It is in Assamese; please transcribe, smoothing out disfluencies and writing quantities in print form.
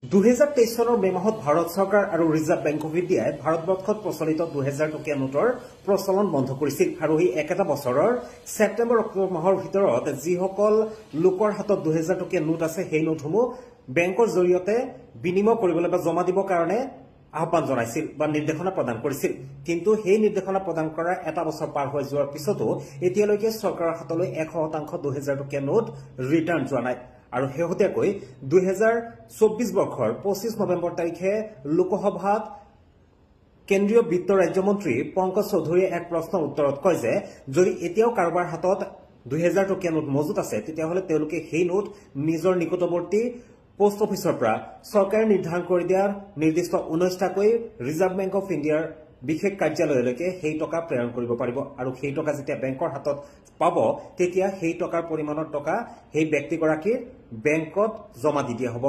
2023 চনৰ মে মাহত ভাৰত চৰকাৰ আৰু ৰিজাৰ্ভ বেংক অফ ইণ্ডিয়াই ভাৰতবৰ্ষত প্ৰচলিত 2000 টকীয়া নোটৰ প্ৰচলন বন্ধ কৰিছিল আৰু সেই একেটা বছৰৰ ছেপ্টেম্বৰ অক্টোবৰ মাহৰ ভিতৰত যিসকল লোকৰ হাতত 2000 টকীয়া নোট আছে, সেই নোটসমূহ বেংকৰ জৰিয়তে বিনিময় কৰিবলৈ বা জমা দিবৰ কাৰণে আহ্বান জনাইছিল বা নিৰ্দেশনা প্ৰদান কৰিছিল। কিন্তু সেই নিৰ্দেশনা প্ৰদান কৰাৰ এটা বছৰ পাৰ হৈ যোৱাৰ পিছতো এতিয়ালৈকে চৰকাৰৰ হাতলৈ 100% 2000 টকীয়া নোট ৰিটাৰ্ণ যোৱা নাই। আৰু শেহতীয়াকৈ 2024 বৰ্ষৰ 25 নৱেম্বৰ তাৰিখে লোকসভাত কেন্দ্ৰীয় বিত্ত ৰাজ্যমন্ত্ৰী পংকজ চৌধুৰীয়ে এক প্ৰশ্নৰ উত্তৰত কয় যে যদি এতিয়াও কাৰোবাৰ হাতত 2000 টকীয়া নোট মজুত আছে, তেতিয়াহ'লে তেওঁলোকে সেই নোট নিজৰ নিকটৱৰ্তী পোষ্ট অফিচৰ পৰা চৰকাৰে নিৰ্ধাৰণ কৰি দিয়া নিৰ্দিষ্ট 19টাকৈ ৰিজাৰ্ভ বেংক অফ ইণ্ডিয়াৰ বিশেষ কাৰ্যালয়লৈকে সেই টকা প্ৰেৰণ কৰিব পাৰিব। আৰু সেই টকা যেতিয়া বেংকৰ হাতত পাব, তেতিয়া সেই টকাৰ পৰিমাণৰ টকা সেই ব্যক্তিগৰাকীৰ বেংকত জমা দি দিয়া হ'ব।